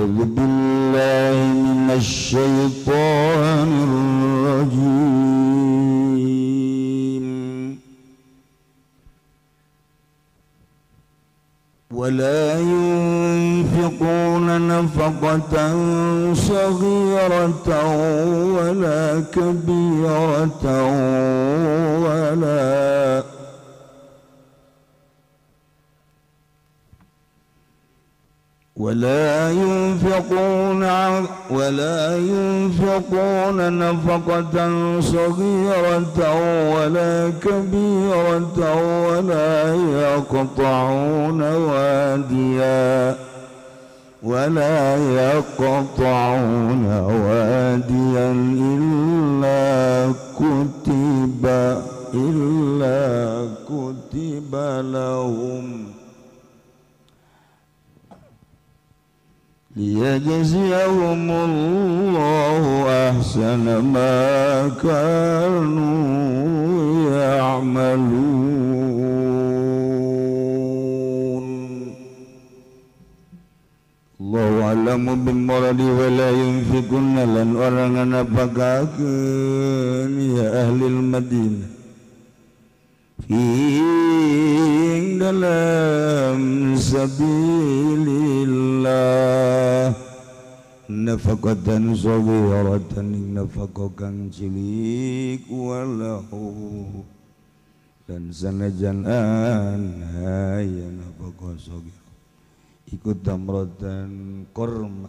أعوذ بالله من الشيطان الرجيم. ولا ينفقون نفقة صغيرة ولا كبيرة ولا ينفقون نفقة صغيرة ولا كبيرة ولا يقطعون واديا إلا كتب لهم ليجزيهم الله أحسن ما كانوا يعملون. الله أعلم بالمراد ولا ينفقون lan orang nafakakeun ya ahli Madinah fi dalam sabilillah nafaqatan saghiratan nafaqah kang cilik walau dan sanajan anha ya nafaqah saghirah ikut tamratan korma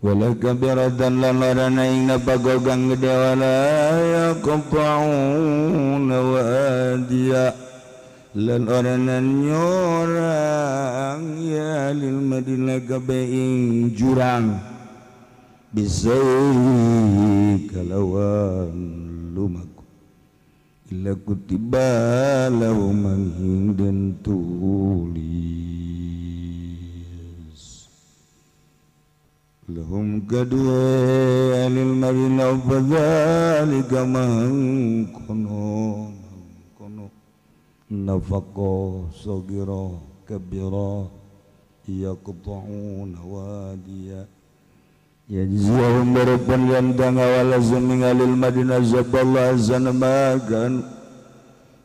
wala kabiratan lan larana ing nafaqah kang gede wala yaqta'una wadiya lan orana nyorang ya lil madinah gabe ing jurang bisai kalawan lumaku illa kutiba lahum den tulis lahum kadue lil madinah fadzalika mangkono nafaqah saghirah kabirah yaqta'una wadiya yajzihum barabban yandang wala zamingalil madinah zaballah zanamagan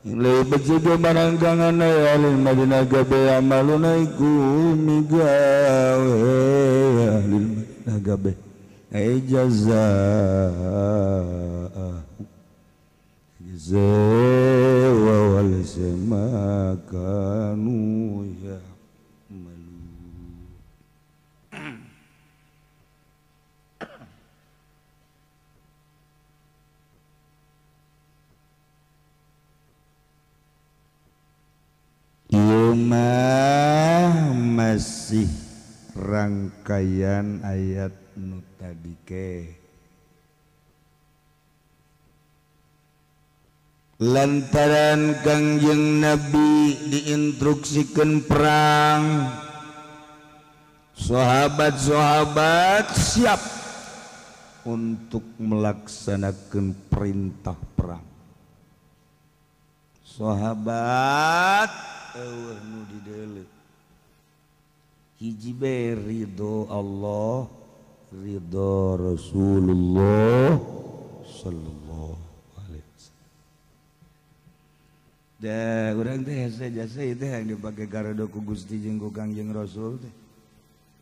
ilai bejidu marangkangan alil madinah gabe amaluna iku migawe alil madinah gabe ay jazaa wa wal ma kanu ya'malun. Ieu mah masih rangkaian ayat nu tadi ke lantaran Kangjeng Nabi diinstruksikan perang, sahabat-sahabat siap untuk melaksanakan perintah perang. Sahabat eueuh nu dideuleu hiji bae ridho Allah, ridho Rasulullah sallallahu. Da urang teh hese jasa itu yang dipakai karedo ku Gusti jeung ku Kangjeng Rasul teh.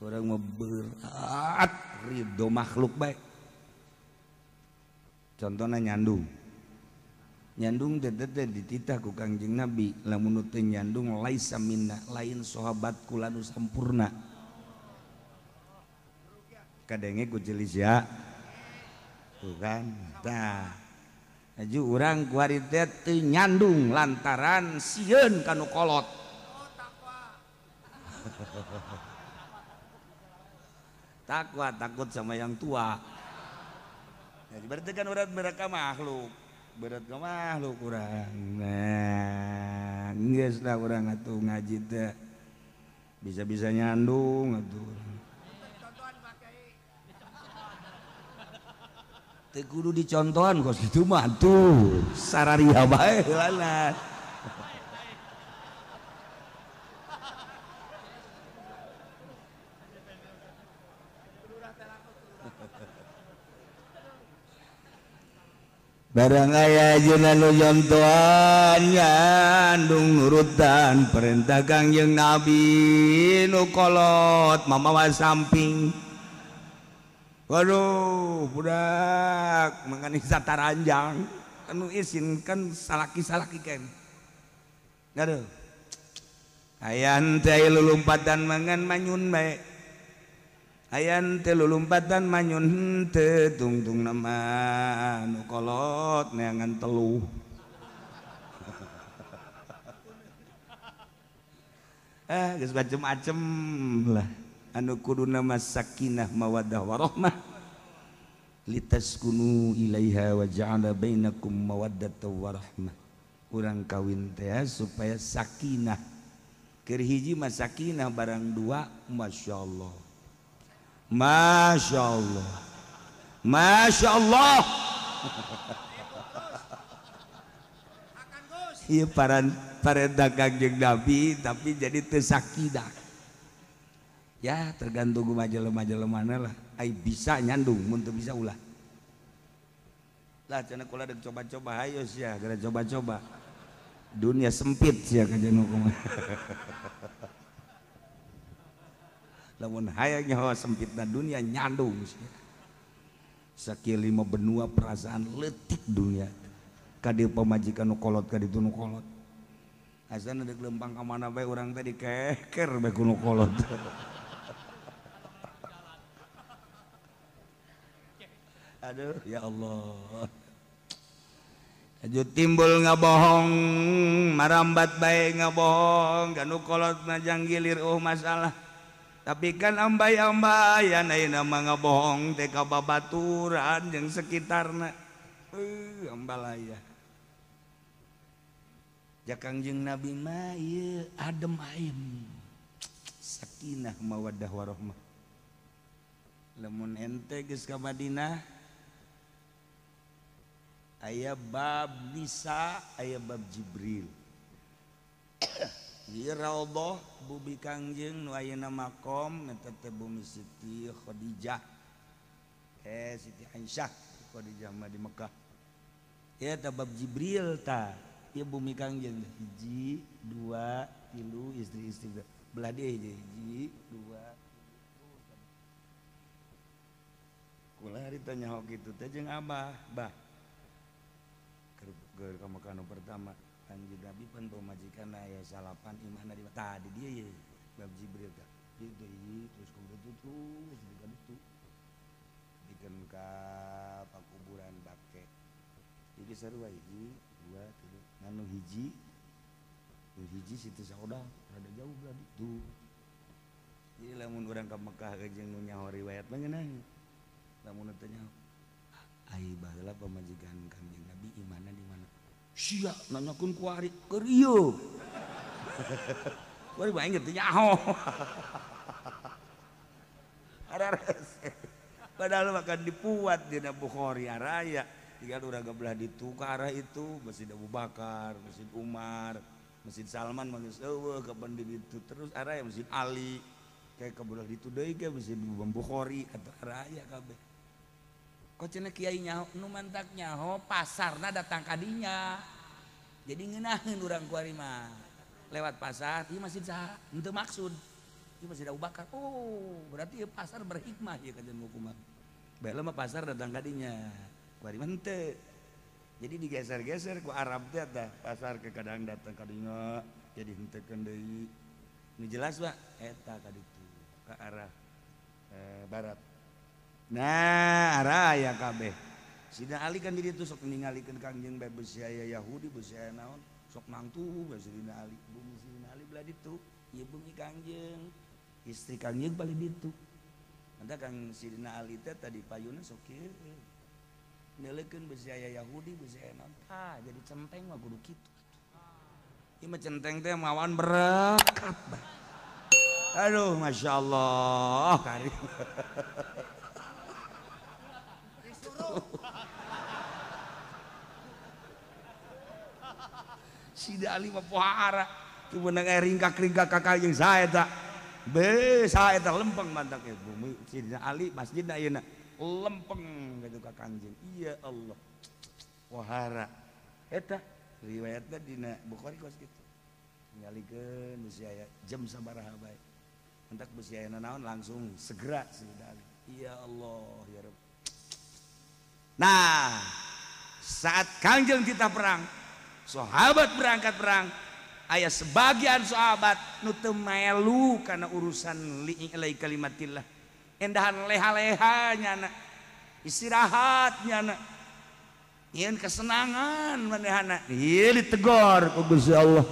Urang mah berat ridho makhluk bae. Contohna nyandung. Nyandung teh teh dititah ku Kangjeng Nabi, lamun teu nyandung laisa minna, lain sahabat kula nu sampurna. Kadenge ku celis ya. Tuh kan. Tah. Aju urang kuari teh teu nyandung lantaran sieun kanu kolot. Takwa takut sama yang tua. Ya, berarti kan urang mereka makhluk. Berat ke makhluk urang. Nah, geus lah urang atuh ngaji teh. Bisa-bisa nyandung atuh. Teu kudu dicontohan kos kitu mah tuh sararia bae heulana. Barang aya ajeuna nu nyontohan nyandung nurutan perintah Kangjeng Nabi nu kolot mamawa samping. Waduh, budak mangani sataranjang anu isin kan salaki-salaki kan. Aduh. Aya teh lulumpatan mangan manyun bae. Ayan teh lulumpatan manyun henteu tungtung nama nu kolot neangan teluh. Geus macem-macem lah anu kuduna mah sakinah mawaddah warahmah litaskunu ilaiha wa ja'ala bainakum mawaddatan warahmah. Urang kawin teh supaya sakinah. Keur hiji mah sakinah barang dua masyaallah. Masya Allah, Masya Allah. Iya para dagang jeung Nabi tapi jadi teu sakinah. Ya tergantung kumaha jelema-jelema mana lah. Ai bisa nyandung, mun teu bisa ulah. Lah cenah kula deuk coba-coba hayo sia, gara coba-coba. Dunia sempit sia kajeun kumaha. Lamun hayang nyawa sempitna dunia nyandung sakieu lima benua perasaan leutik dunia ka dieu pamajikan nu kolot ka ditu nu kolot asana deuk lempang ka mana bae urang teh dikeker bae ku nu kolot. Aduh ya Allah, aju timbul ngabohong marambat bae ngabohong ka nu kolot mah jang gilir oh masalah. Tapi kan ambay-ambayan ayeuna mah ngabohong teh ka babaturan jeung sekitarna. Ambalaya. Ja Kangjeng Nabi mah ieu adem ayem. Sakinah mawaddah warahmah. Lamun ente geus ka Madinah aya bab Nisa, aya bab Jibril. Di raudhah bumi Kangjeng nu ayeuna makom eta teh bumi Siti Khadijah. Siti Aisyah Khadijah mah di Mekah. Eta bab Jibril ta. Ieu bumi Kangjeng hiji, dua, tilu istri-istri belah dieu hiji, dua. Kula harita nyaho kitu teh jeung abah, bah. Keur ka Mekah nu pertama. Kanjeng Nabi pan pamajikan aya salapan imahna di tadi dia ye bab Jibril tah itu ieu terus kemudian terus bukan itu bikin ka pakuburan Bake jadi sarua hiji dua tilu nganu hiji nu hiji Siti Saudah rada jauh belah ditu. Jadi lamun urang ka Mekah jeung nu nyaho riwayat mah ngeunah lamun teu nyaho ai baheula pamajikan Kanjeng Nabi imahna di mana? Sia nanyakeun ku ari keur ieu. Kuari bae teu nyaho. Arares. Padahal makan dipuat dina Bukhari araya. Tinggal urang gebelah ditu ka arah itu Masjid Abu Bakar, Masjid Umar, Masjid Salman mah geus eueuh kapan di ditu terus araya Masjid Ali. Kayak kebelah ditu deui ge Masjid Bukhari atau araya kabeh. Kok cenah kiai nyaho nu mantak nyaho pasarna datang kadinya. Jadi ngeunaheun urang kuari mah. Lewat pasar ieu masjid saha? Henteu maksud. Ieu Masjid Abu Bakar. Oh, berarti ieu pasar berhikmah ieu kajian hukuman. Bae mah pasar datang kadinya. Kuari mah henteu. Jadi digeser-geser ku Arab teh tah pasar ke kadang datang kadinya jadi henteukeun deui. Nu jelas Pak eta ka ditu ke arah barat. Nah, araya kabeh. Sidina Ali kan di ditu sok ningalikeun Kangjeng bae beusi aya Yahudi, beusi aya naon, sok nangtu bae Sidina Ali. Bumi Sidina Ali belah ditu, ieu bumi Kangjeng. Istri Kangjeng paling ditu. Mantap Kang Sidina Ali teh tadi payuna sok kieu. Neulekeun beusi aya Yahudi, beusi aya naon. Tah, jadi centeng mah kudu kitu. Ieu mah centeng teh mawan berkat bae. Aduh, Masya Allah. Karim. Sida Ali mah pohara tu menang ringkak-ringkak kakak jeung sae ta. Be sae ta lempeng mantak bumi Sidina Ali masjidna ayeuna lempeng gitu ka Kangjeng. Iya Allah. Pohara eta riwayatna dina Bukhari kos kitu. Tingalikeun bisi aya jam sabaraha bae. Entak bisi aya nanaon langsung segera Sayyidina Ali. Ya Allah ya Rabb. Nah, saat Kangjeng kita perang, sahabat berangkat perang, aya sebagian sahabat nu teu melu kana urusan li'ilai kalimatillah. Endahan leha-leha nyana, istirahat nyana, nyeun kesenangan manehana. Ieu ditegor ku Gusti Allah.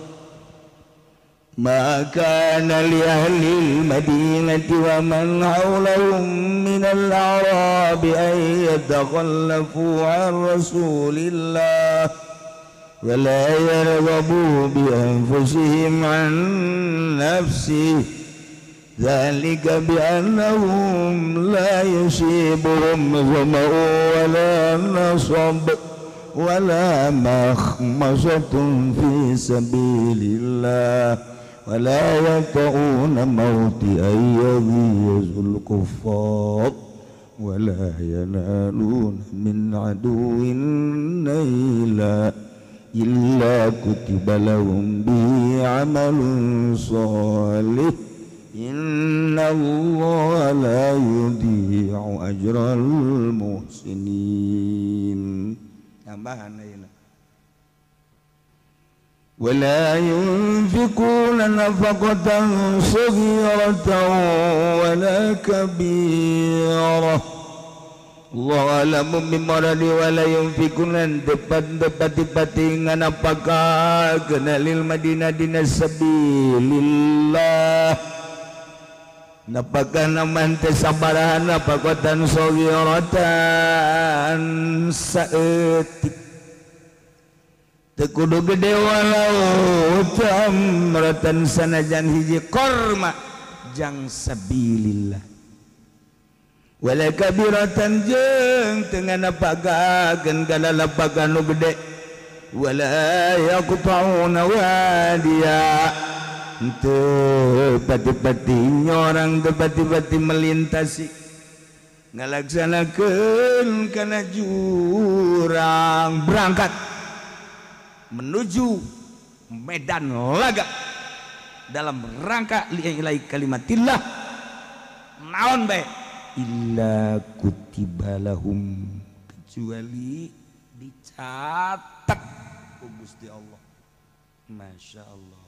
Ma kana li ahli al-madinati wa man hawlahum min al-a'rabi an yatakhallafu 'an rasulillah wa la yarghabu bi anfusihim 'an nafsihi dzalika bi annahum la yusibuhum dhama'un wa la nasab wa la makhmasatun fi sabilillah ولا يطؤون موطئا يغيظ الكفار ولا ينالون من عدو نيلا إلا كتب لهم به عمل صالح إن الله لا يضيع أجر المحسنين. Tambahan ayeuna. ولا ينفقون نفقة صغيرة ولا كبيرة الله أعلم بمرض ولا ينفقون tepat-tepat nganapakakeun lil Madinah dina sabilillah napakana man teh sabaraha nafaqatan saghiratan saeutik teu kudu gede walau tamratan sanajan hiji korma jang sabilillah wala kabiratan jeung teu nganapakakeun kana lapakan nu gede wala yaqta'una wadiya teu pati-pati nyorang teu pati-pati melintasi ngalaksanakeun kana jurang berangkat menuju medan laga dalam rangka li'ilai kalimatillah naon bae illa kutiba lahum kecuali dicatat ku Gusti Allah. Masya Allah.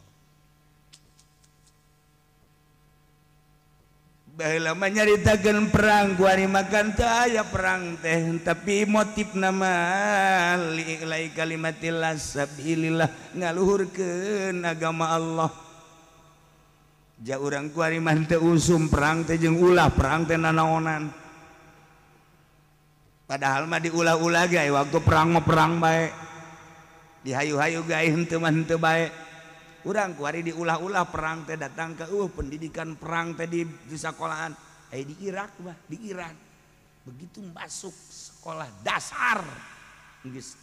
Baheula mah nyaritakeun perang kuari makan teu aya perang teh tapi motif nama li'ilai kalimatillah sabilillah ngaluhurkeun agama Allah. Ja urang kuari mah teu usum perang teh jeung ulah perang teh nanaonan. Padahal mah diulah-ulah ge waktu perang mah perang bae. Dihayu-hayu ge henteu mah henteu bae. Urang kuari diulah-ulah perang teh datang ke pendidikan perang teh di sekolahan. Di Irak mah, di Iran. Begitu masuk sekolah dasar geus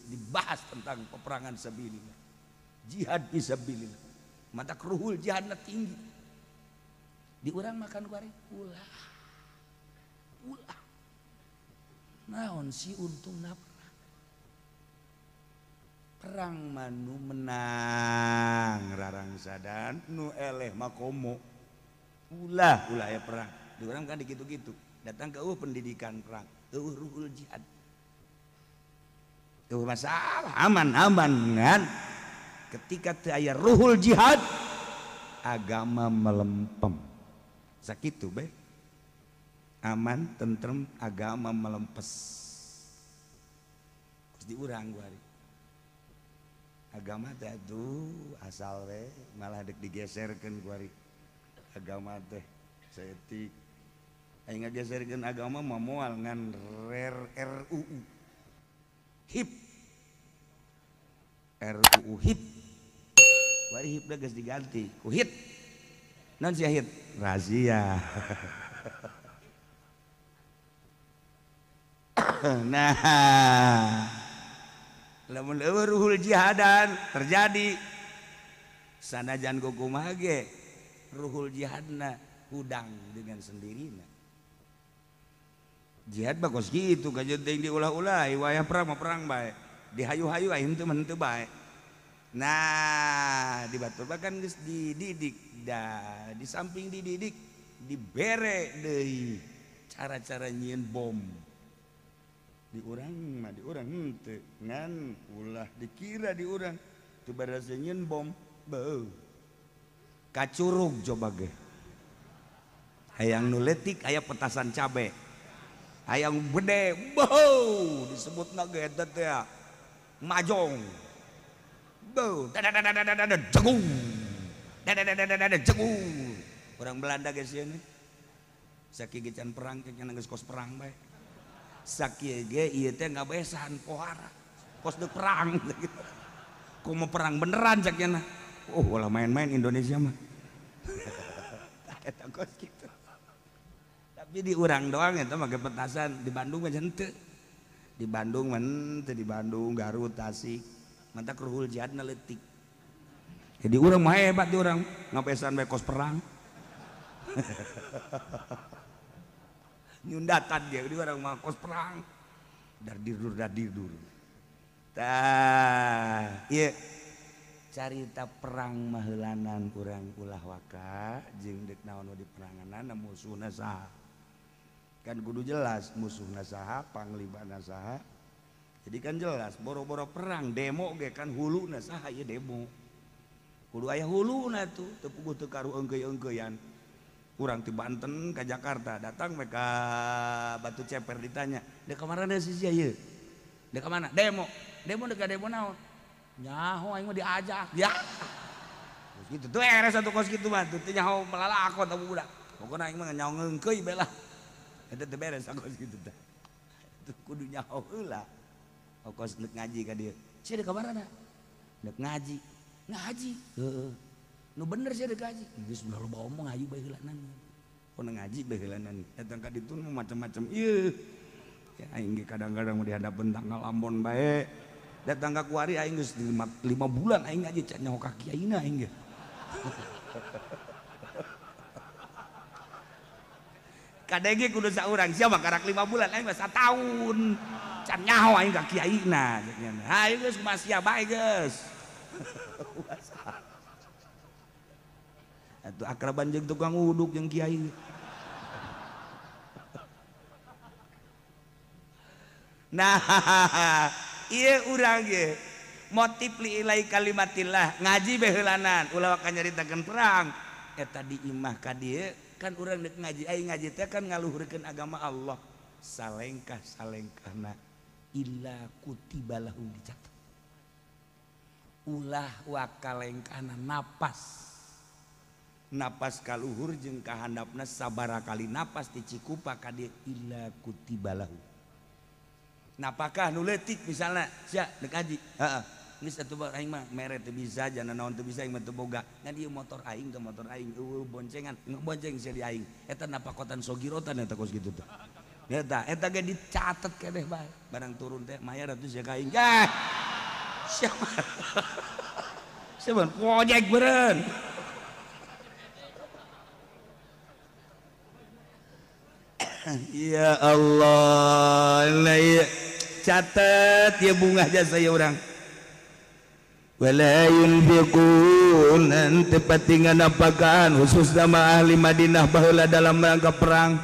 dibahas tentang peperangan sabilillah. Jihad fisabilillah. Mata ruhul jihadna tinggi. Di urang makan kuari ulah. Ulah. Naon si untungna perang manu menang rarangsadan nu eleh makomo ulah ulah ya perang di orang kan digitu-gitu datang ke pendidikan perang ruhul jihad masalah aman-aman kan ketika teu aya ruhul jihad agama melempem sakitu bae aman tentrem agama melempes terus di urang gua hari agama teh aduh asal we malah dek digeserkeun ku ari agama teh saeutik aing ngageserkeun agama mah moal ngan RUU HIP RUU HIP wari HIP geus diganti ku HIT naon sia HIT razia. Nah lamun eueuh ruhul jihadan terjadi sanajan kumaha ge ruhul jihadna hudang dengan sendirinya. Jihad mah kos kitu kajeun teuing diulah-ulah wayah perang mah perang bae. Dihayu-hayu aing teu mah henteu bae. Nah, di batur bahkan geus dididik da di samping dididik dibere deui cara-cara nyieun bom. Di urang mah di urang henteu ngan ulah dikira di urang teu barasa nyieun bom. Beuh. Kacurug coba ge. Hayang nu leutik aya petasan cabe. Hayang gede, beuh disebutna ge eta teh majong. Beuh, dadadadadadad jegung. Dadadadadadad jegung. Orang Belanda ge sieun. Sakieu ge can perang can geus kos perang bae. Sakieu ge ieu teh ngabesan pohara. Kos deuk perang. Kumaha perang beneran cak nya. Oh, ulah main-main Indonesia mah. Eta kos kitu. Tapi di urang doang eta make petasan, di Bandung mah henteu. Di Bandung mah henteu, di Bandung, Garut, Tasik. Mantak ruhul jihadna leutik. Jadi urang mah hebat di urang, ngabesan bae kos perang. Nyundatan dia di urang mah kos perang. Dardirdur dardirdur. Tah, ieu carita perang maheulanan urang ulah waka jeung deuk naon di peranganana musuhna saha. Kan kudu jelas musuhna saha, panglimana saha. Jadi kan jelas boro-boro perang demo ge kan huluna saha ieu demo. Kudu aya huluna tuh, teu puguh teu karu eungkeuy-eungkeuyan. Urang ti Banten ka Jakarta datang we ka Batu Ceper ditanya, "Deuk ka mana sih sia ieu?" "Deuk ka mana?" "Demo." "Demo deuk ka demo naon?" "Nyaho aing mah diajak." Ya. Kos kitu tuh beres atuh kos kitu mah, teu nyaho melalakon atuh budak. Pokona aing mah nyaho ngeungkeuy bae lah. Eta teu beres kos kitu teh. Teu kudu nyaho heula. Kos deuk ngaji ka dieu. Sia deuk ka mana? Deuk ngaji. Ngaji. Heeh. Nu bener sia deuk ngaji. Geus ulah loba omong hayu bae heulanan. Pokona ngaji bae heulanan. Datang ka ditu macam-macam ieu. Ya aing ge kadang-kadang di hadapan tanggal Ambon bae. Datang ka kuari aing geus 5 bulan aing ngaji can nyaho ka kiaina aing ge. Kadege kudu saurang sia mah karak 5 bulan aing mah sataun. Can nyaho aing ka kiaina. Hayu geus kumaha sia bae geus. Atuh akraban jeung tukang uduk jeung kiai. Nah, ieu urang ge motif li ilai kalimatillah ngaji bae heulanan ulah waka nyaritakeun perang eta di imah ka dieu kan urang deuk ngaji aing ngaji teh kan ngaluhurkeun agama Allah salengkah salengkahna illa kutibalahu dicatat ulah waka lengkahna napas napas kaluhur jeung kahandapna sabaraha kali napas di Cikupa ka dieu illa kutibalahu. Napakah nu leutik misalna sia deuk ngaji heeh geus atuh aing mah mere teu bisa jana naon teu bisa aing mah teu boga ngan ieu motor aing teh motor aing eueuh boncengan ngebonceng sia di aing eta napakotan sogirotan eta kos kitu teh eta eta ge dicatet keneh bae barang turun teh mayar atuh sia ka aing yah sia sia pojek beureun. Ya Allah, ya. Catat ya bunga jasa ya orang. Wala yunfiqun tepatingan apakan khusus nama ahli Madinah baheula dalam rangka perang.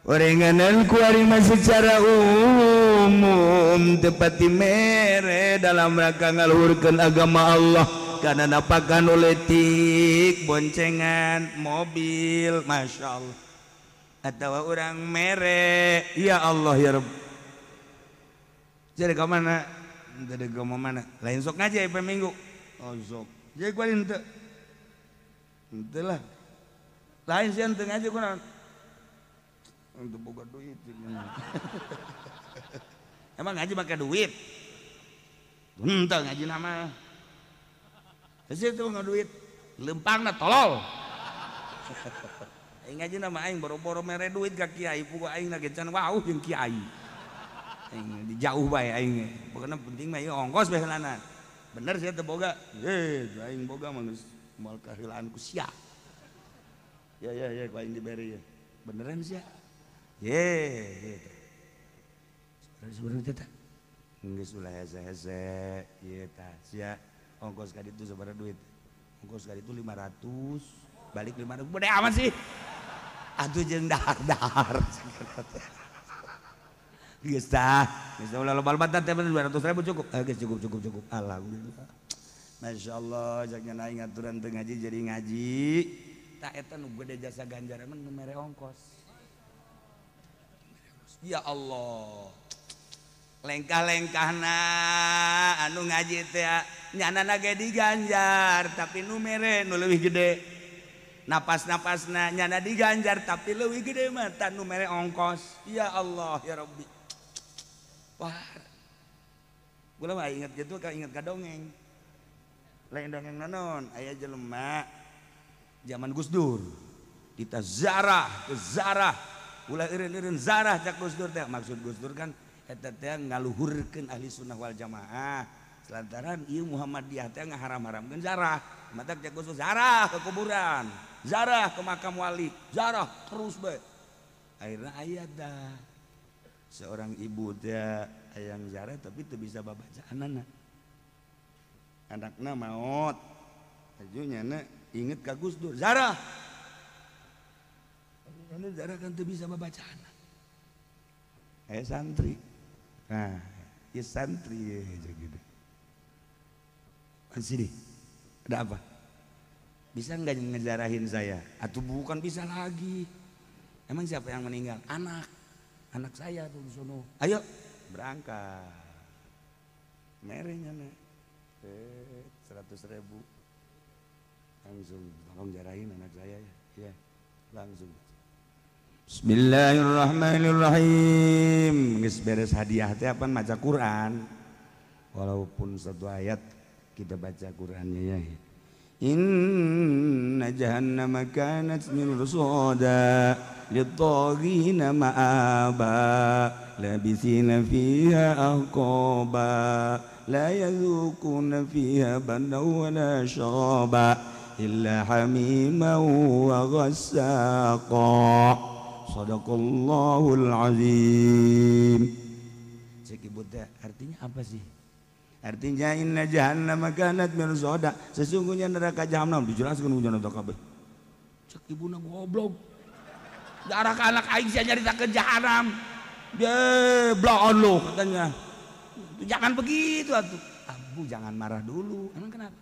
Orenganan kuari secara umum tepati mere dalam rangka ngaluhurkeun agama Allah karena napakan uletik boncengan mobil, masya Allah. Atau orang mere ya Allah ya Rabb. Jadi ke mana? Jadi ke mana? Lain sok ngaji apa minggu? Oh sok. Jadi gua henteu. Henteu lah. Lain sih henteu ngaji kunaon? Henteu boga duit. Emang ngaji pakai duit? Henteu ngaji nama. Terus itu nggak duit. Lempangna tolol. Aing ngaji nama aing boro-boro mere duit ka kiai, puguh aing lagi can wauh jeung kiai. Aing jauh bae aing. Pokona penting mah ieu ongkos bae heulanan. Bener sia teu boga. Ye, aing boga mah geus moal kaheulaan ku sia. Ya ya ya ku aing dibere ya. Beneran sia. Ye gitu. Sebenarnya teh geus ulah hese-hese ieu tah sia ongkos ka ditu sabaraha duit? Ongkos ka ditu 500 balik 500 gede amat sih. Atuh jeung dahar-dahar. Geus tah, geus ulah loba-loba teh 200.000 cukup. Geus cukup. Alhamdulillah. Masyaallah jaknya aing aturan teu ngaji jadi ngaji. Tah eta nu gede jasa ganjaran mah nu mere ongkos. Ya Allah. Lengkah-lengkahna anu ngaji teh nyanana ge diganjar tapi nu mere nu leuwih gede. Napas-napasna nyana diganjar tapi leuwih gede mah tah nu mere ongkos. Ya Allah ya Rabbi. Wah. Gua mah inget gitu ka inget ka dongeng. Lain dongeng naon aya jelema zaman Gus Dur. Kita zarah ke zarah. Ulah eureun-eureun zarah cak Gus Dur teh. Maksud Gus Dur kan eta teh ngaluhurkeun ahli sunnah wal jamaah. Lantaran ieu Muhammadiyah teh ngaharam-haramkeun zarah. Matak cak Gus Dur zarah ke kuburan, zarah ke makam wali, zarah terus bae. Akhirna aya dah seorang ibu teh hayang zarah tapi teu bisa babacaanana. Anakna maot. Aju nyana inget ka Gus Dur, zarah. Nyana zarah kan teu bisa babacaanana. Aya santri. Nah, ya santri aja gitu. Sini, ada apa? Bisa nggak ngezarahin saya? Atau bukan bisa lagi. Emang siapa yang meninggal? Anak, anak saya tuh di sono. Ayo berangkat. Merenya nek, 100.000. Langsung tolong jarahin anak saya ya. Iya, langsung. Bismillahirrahmanirrahim. Geus beres hadiah teh apa maca Quran. Walaupun satu ayat kita baca Qurannya ya. Inna jahannama kanat mirsada lit-taghina ma'aba labisina fiha ahqaba la yadhuquna fiha bardan wa la syaraba illa hamiman wa ghassaqa. Sadaqallahul azim. Cek ibu teh artinya apa sih? Artinya inna jahannama kanat mirsada, sesungguhnya neraka jahannam dijelaskeun ku jangan kabeh. Cek ibuna goblok. Darah ka anak aing sia nyaritakeun jahannam. Bloon lu katanya. Jangan begitu atuh. Abu jangan marah dulu. Emang kenapa?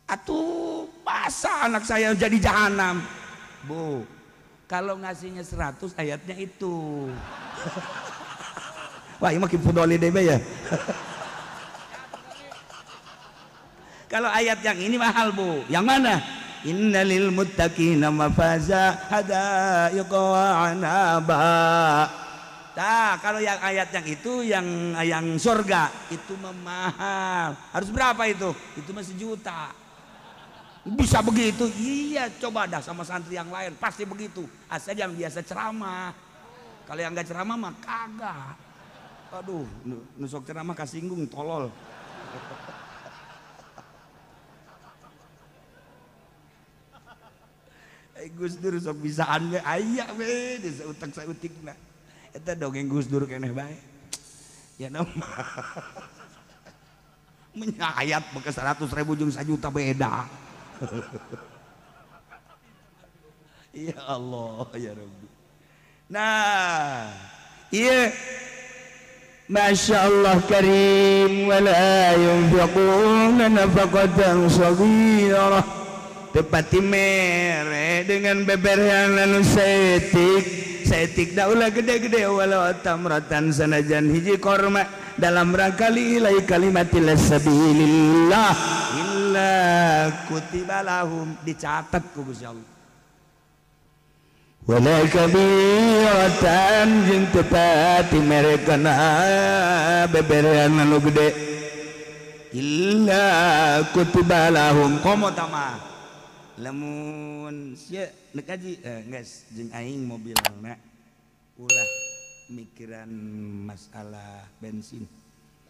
Atuh masa anak saya jadi jahanam. Bu, kalau ngasihnya 100 ayatnya itu. Wah, ini makin fudoli deh ya. Kalau ayat yang ini mahal, Bu. Yang mana? Innalil muttaqina mafaza hadaiqa wa anaba. Nah, kalau yang ayat yang itu yang surga itu mahal. Harus berapa itu? Itu masih juta. Bisa begitu? Iya, coba dah sama santri yang lain pasti begitu. Asal yang biasa ceramah. Kalau yang nggak ceramah mah kagak. Aduh, nusok ceramah kasinggung tolol. Gus Dur sok bisaan we aya we di sautak sautikna. Eta dongeng Gus Dur keneh bae. Ya nama. Menyayat bekas 100.000 jeung 1 juta beda. Ya Allah ya Rabbi. Nah, iya Masya Allah karim wala yunfiquna nafaqatan saghirah. Tepati mere dengan beberean anu setik setik daulah gede-gede walau tamratan sanajan hiji korma dalam rangka lillahi kalimatil sabilillah illa kutiba lahum dicatat ku Gusti Allah wala kabiratan jeung tepati mere kana beberean anu gede illa kutiba lahum komo tamah lamun sia nek kaji geus jeung aing mobilna ulah mikiran masalah bensin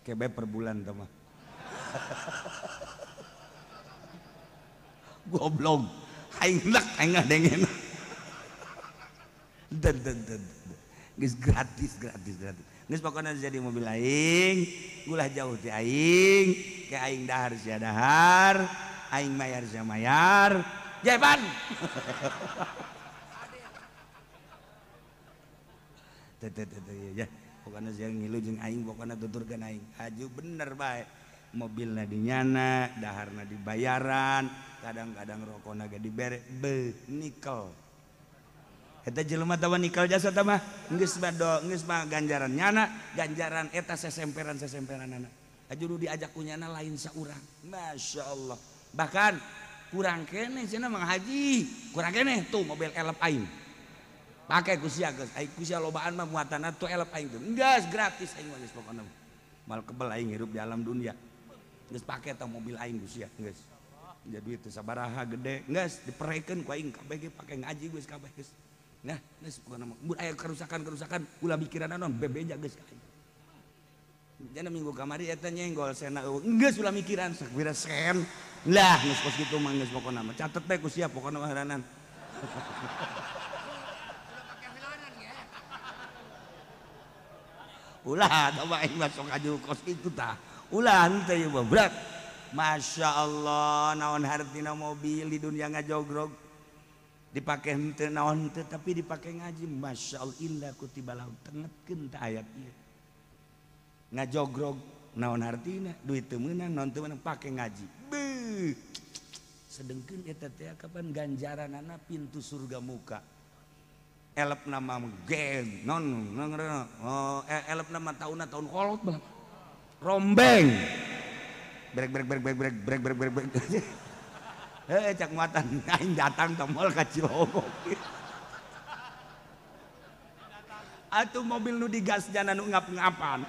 kebe per bulan teh mah. Goblok aing nek aing ngadengen. Den den den. Geus gratis gratis gratis. Geus pokona jadi mobil aing, ulah jauh ti aing, ke aing dahar sia dahar, aing mayar sia mayar. Jeban. Teu teu teu ya. Pokona sia ngilu jeung aing, pokona tuturkeun aing. Aju bener bae. Mobilna dinyana, daharna dibayaran, kadang-kadang rokona ge dibere, beuh nikel. Eta jelema tawa nikel jasa tah mah, geus mah do, geus mah ganjaran nyana, ganjaran eta sesemperan-sesemperanana. Aju nu diajak ku nyana lain saurang. Masya Allah. Bahkan kurang keneh cenah Mang Haji, kurang keneh tuh mobil elep aing. Pake ku sia geus, ai ku sia lobaan mah muatanna tuh elep aing tuh. Geus gratis aing mah geus pokona. Mal kebel aing hirup di alam dunia. Geus pake tah mobil aing ku sia geus. Ja duit teh sabaraha gede, geus diperekeun ku aing kabeh ge pake ngaji geus kabeh geus. Nah, geus pokona mah mun aya kerusakan-kerusakan ulah mikiran naon bebeja geus ka aing. Jana minggu kamari eta nyenggol sena eueuh geus ulah mikiran sakbira sen. Lah geus kos kitu mah geus pokona mah catet bae ku sia pokona mah heranan. Ulah tah aing mah sok aju kos kitu tah. Ulah henteu ieu mah berat. Masya Allah naon hartina mobil di dunia ngajogrog. Dipake henteu naon henteu tapi dipake ngaji Masya Allah illa kutiba lahu tengetkeun tah ayat ieu. Ngajogrog naon hartina duit teu meunang naon teu meunang pake ngaji. Beuh. Sedengkeun eta teh kapan ganjaranana pintu surga muka. Elep nama geng non oh, elep nama tauna tahun kolot bang rombeng brek brek brek brek brek brek brek brek brek heh cak muatan aing datang ke mall ka Cilongok atuh mobil nu digas jana nu ngap-ngapan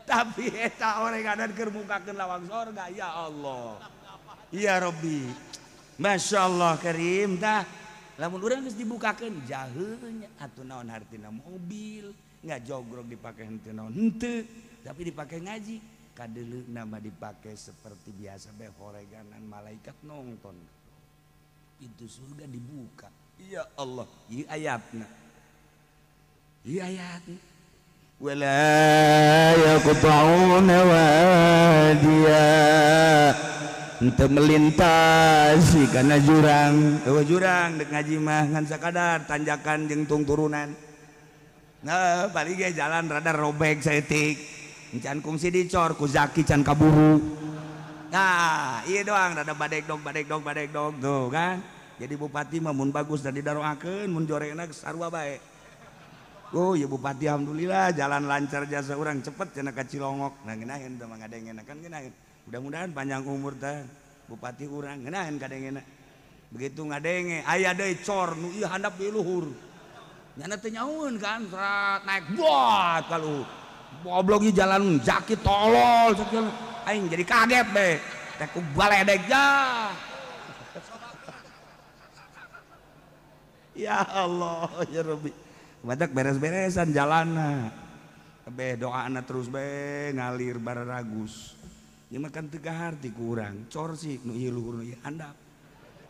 tapi eta orenganan keur mukakeun lawang sorga ya Allah ya Rabbi. Masya Allah karim tah lamun urang geus dibukakeun jaheunya atuh naon hartina mobil ngajogrog dipake henteu naon henteu tapi dipake ngaji kadeuleuna mah dipake seperti biasa bae horeganan malaikat nonton pintu surga dibuka ya Allah ieu ayatna ieu ayatna wala yaqta'una wadiya henteu melintasi kana jurang eueuh jurang dek ngaji mah ngan sakadar tanjakan jeung tung turunan nah balik ge jalan rada robek saeutik encan kungsi dicor ku zaki can kaburu nah ieu doang rada badek dog badek dog badek dog tuh kan jadi bupati mah mun bagus da didaroakeun mun jorengna sarua bae oh ya bupati alhamdulillah jalan lancar jasa urang cepet cenah ka Cilongok nah ngeunaheun teh mah ngadengena kan ngeunaheun mudah-mudahan panjang umur teh bupati urang ngeunaheun kadengena begitu ngadenge aya deui cor nu ieu handap di luhur nyana teh nyaun kan serat naik buat ka luhur goblok ieu jalan jaki tolol sakieu aing jadi kaget be teh ku baledeg ja ya Allah ya Rabbi badak beres-beresan jalanna be doana terus be ngalir bararagus ieu mah kan teu kaharti ku urang cor sih nu ieu luhur nu ieu handap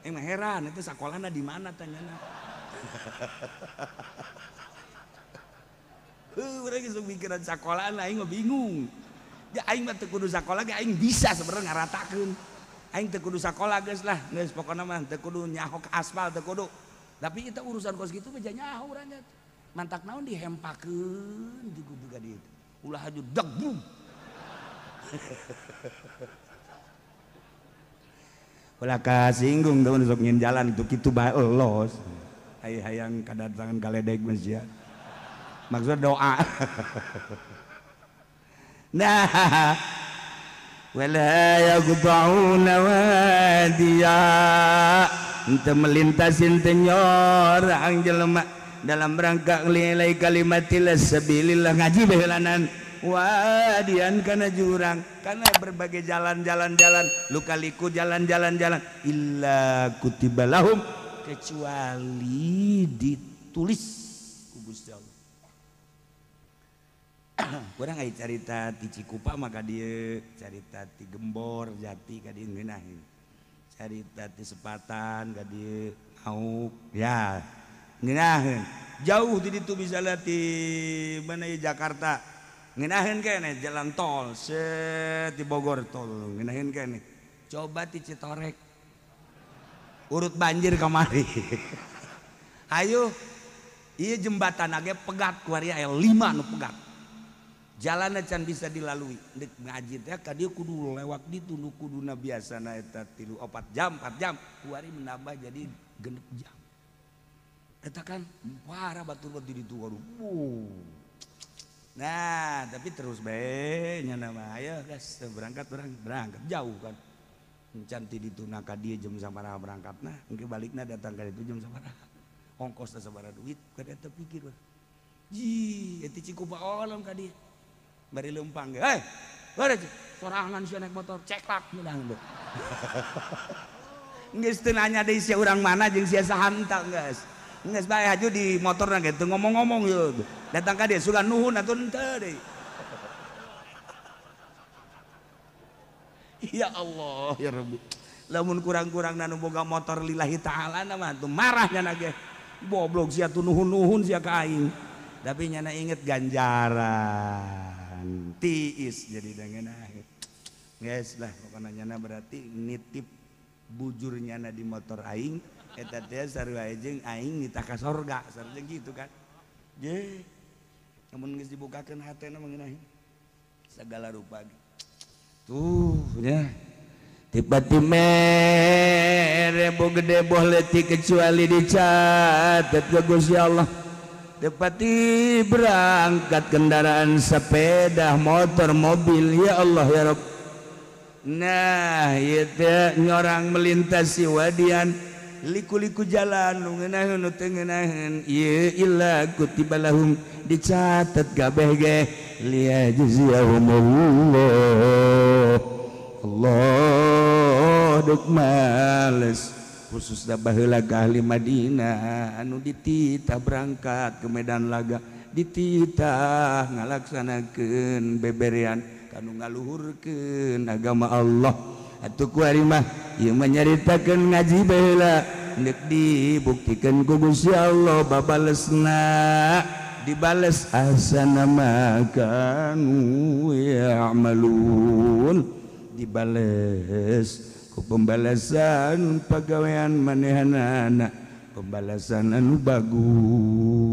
emang heran itu sakolana di mana tanyana heuh urang geus mikiran sakolana aing mah bingung ya aing mah teu kudu sakola ge aing bisa sebenarnya ngaratakeun aing teu kudu sakola geus lah geus pokona mah teu kudu nyaho ka aspal teu kudu tapi eta urusan kos kitu mah nyaho urang nya mantak naon dihempakeun di kudu ka dieu ulah aju deg bum ulah kasinggung tuh sok nyin jalan tuh kitu bae los ai hayang kadatangan kaledeg mah sia maksud doa nah wala yaqta'una wadiya henteu melintasin teu nyorang jelema dalam rangka nilai kalimatil sabilillah ngaji behelanan wadian kana jurang karena berbagai jalan-jalan jalan luka-liku jalan-jalan jalan illa kutiba lahum kecuali ditulis ku Gusti Allah. Kurang aya carita ti Cikupa maka dieu carita ti Gembor Jati ka dieu ngeunaheun. Harita ti sepatan ka dieu ngauk ya ngeunaheun jauh di ditu misalnya ti mana ya Jakarta ngeunaheun keneh jalan tol set di Bogor tol ngeunaheun keneh coba ti Citorek urut banjir kamari ayo ieu jembatan age pegat kuari aya 5 nu pegat jalan can bisa dilalui dek ngaji teh ka dieu kudu lewat ditu nu kuduna biasana eta 3 4 jam 4 jam kuari menambah jadi 6 jam eta kan parah batur di ditu waduh. Nah tapi terus bae nya mah ayo gas berangkat urang berangkat jauh kan encan ti ditu na ka dieu jam sabaraha berangkatna engke balikna datang ka ditu jam sabaraha ongkosna sabaraha duit kan eta pikir ji eta Cikupa olam ka dieu bari leumpang ge hei bari sorangan sia naik motor ceklak nyeunang deuk geus teu nanya deui sia urang mana jeung sia sahanta geus geus bae haju di motorna ge teu ngomong-ngomong yeuh datang ka dieu sugan nuhun atuh henteu deui. Ya Allah ya Rabbi lamun kurang-kurangna nu boga motor lillahi ta'ala mah tuh marah nyana ge goblok sia tuh nuhun-nuhun sia ka aing tapi nyana inget ganjaran tiis jadi dengan guys lah pokoknya nyana berarti nitip bujur nyana di motor aing eta teh sarua jeung aing nitah ka sorga sarua gitu kan ye lamun geus dibukakeun hatena mengenai segala rupa tuh nya tiba-tiba mere bo gede boh leutik kecuali dicatat ke Gusti Allah. Tepati berangkat kendaraan sepeda, motor, mobil, ya Allah ya Rabb. Nah, ieu teh nyorang melintasi wadian liku-liku jalan nu ngeunaheun nu teu ngeunaheun ieu illa kutiba lahum dicatat kabeh ge liyajziyahumullah. Allah deuk males khususna baheula ka ahli Madinah anu dititah berangkat ke medan laga dititah ngalaksanakeun beberean kanu ngaluhurkeun agama Allah atuh kuari mah ieu mah nyaritakeun ngaji baheula deuk dibuktikeun ku Gusti Allah babalesna dibales ahsana ma kanu ya'malun dibales ku pembalasan pagawean manehanana pembalasan anu bagus.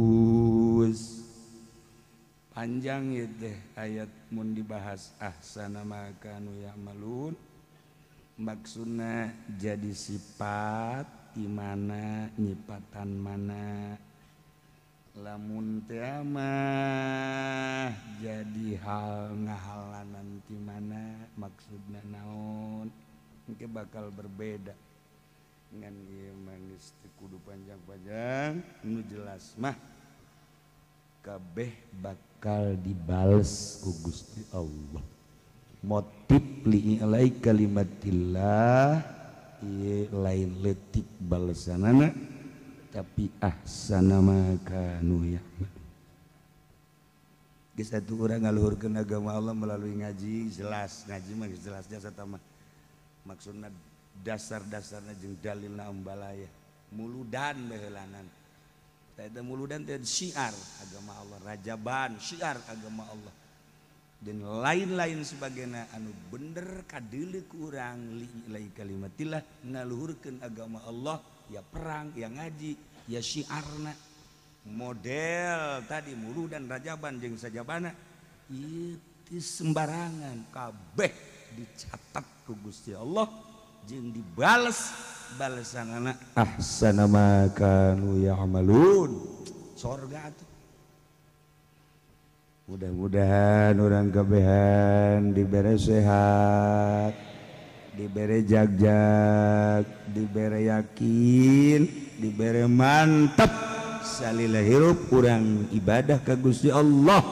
Panjang ieu teh ayat mun dibahas ahsana ma kanu ya'malun maksudna jadi sifat di mana nyipatan mana lamun teh mah jadi hal ngahalanan ti mana maksudna naon engke bakal berbeda ngan ieu mah geus teu kudu panjang-panjang nu jelas mah kabeh bakal dibales ku Gusti Allah. Motif li'ilai kalimatillah ieu lain leutik balesanana tapi ahsana ma kanu ya'malun. Geus atuh urang ngaluhurkeun agama Allah melalui ngaji jelas ngaji mah geus jelas jasa mah maksudna dasar-dasarna jeung dalilna ambalaya muludan baheulanan teh muludan teh syiar agama Allah rajaban syiar agama Allah dan lain-lain sebagainya anu bener kadeuleu ku urang li kalimatillah ngaluhurkeun agama Allah ya perang ya ngaji ya syiarna model tadi muludan rajaban jeung sajabana ieu teu sembarangan kabeh dicatat ku Gusti Allah jeung dibales balesanana ahsana ma kanu ya'malun sorga atuh. Mudah-mudahan urang kabehan dibere sehat dibere jagjag dibere yakin dibere mantep salila hirup urang ibadah ka Gusti Allah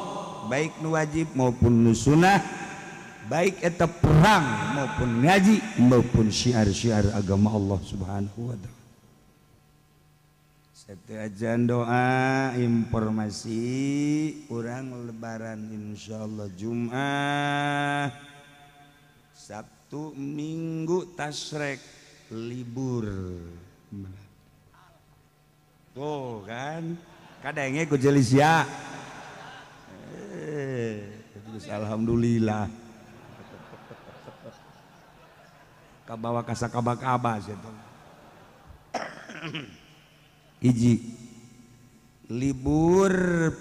baik nu wajib maupun nu sunah baik eta perang maupun ngaji maupun syiar-syiar agama Allah Subhanahu wa ta'ala. Setiap doa informasi urang lebaran insyaallah Jumat Sabtu Minggu tasrek libur. Tuh kan kadangnya ku jelisia. Terus alhamdulillah. Kabawa kasakaba-kaba sia teh. Hiji libur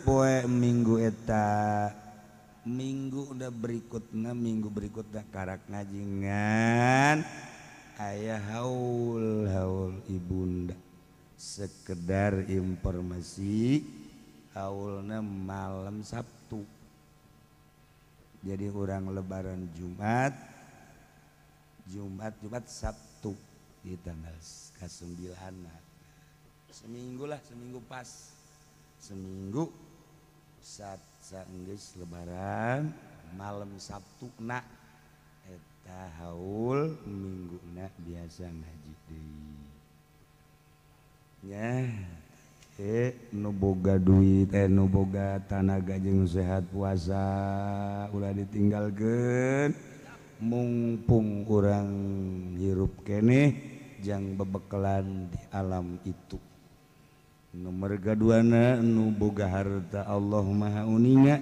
poe minggu eta, minggu udah berikutna, minggu berikutna karak ngajingan aya haul haul ibunda. Sekedar informasi haulna malam Sabtu. Jadi orang lebaran Jumat, Jumat, Jumat, Sabtu di tanggal ke-9. Seminggu lah, seminggu pas. Seminggu saat saenggeus lebaran malam Sabtu na eta haul mingguna biasa ngaji deui. Nya nu boga duit nu boga tanaga jeung sehat puasa ulah ditinggalkeun mungpung urang hirup keneh jang bebekelan di alam itu. Nomor kaduana nu boga harta Allah Maha Uninga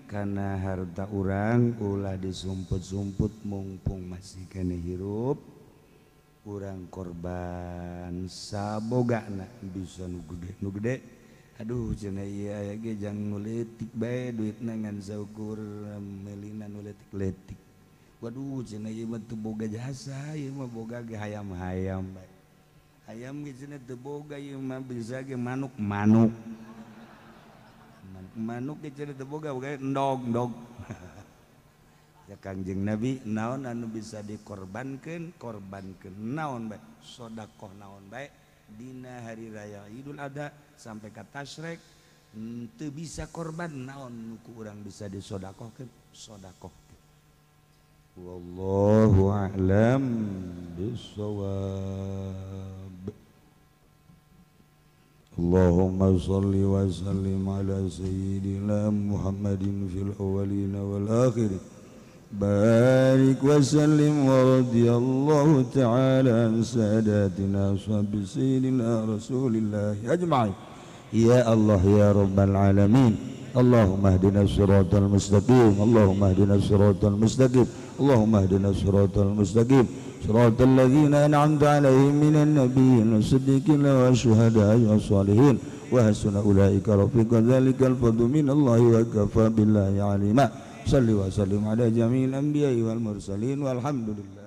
kana harta urang ulah disumput-sumput mungpung masih keneh hirup urang korban sabogana bisa nu gede nu gede. Aduh cenah ieu aya ge jang nu leutik bae duitna ngan saukur melina nu leutik-leutik. Waduh cenah ieu mah teu boga jasa, ieu mah boga ge hayam-hayam bae. Hayam ge cenah teu boga ieu mah bisa ge manuk-manuk. Manuk ge cenah teu boga boga endog-endog. Ya Kangjeng Nabi naon anu bisa dikorbankeun korbankeun naon bae sedekah naon bae dina hari raya Idul Adha sampai ka tasyrek teu bisa korban naon nu ku urang bisa disodakohkeun sodakohkeun. Wallahu a'lam bissawab. Allahumma shalli wa sallim ala sayyidina Muhammadin fil awwalin wal akhirin. Barik wa sallim wa radiyallahu ta'ala an sadatina ashabi sayyidina Rasulillah ajma'in. Ya Allah ya Rabbal alamin. Allahumma ihdina siratal mustaqim. Allahumma ihdina siratal mustaqim. Allahumma ihdina siratal mustaqim. Siratal ladzina an'amta 'alaihim minan nabiyyin was-siddiqin wasyuhada'i was-shalihin wa hasuna ulaika rafiqa. Dzalikal fadlu minallahi wa kafa billahi 'alima. Salli wa sallim ala jami'il anbiya'i wal mursalin walhamdulillah.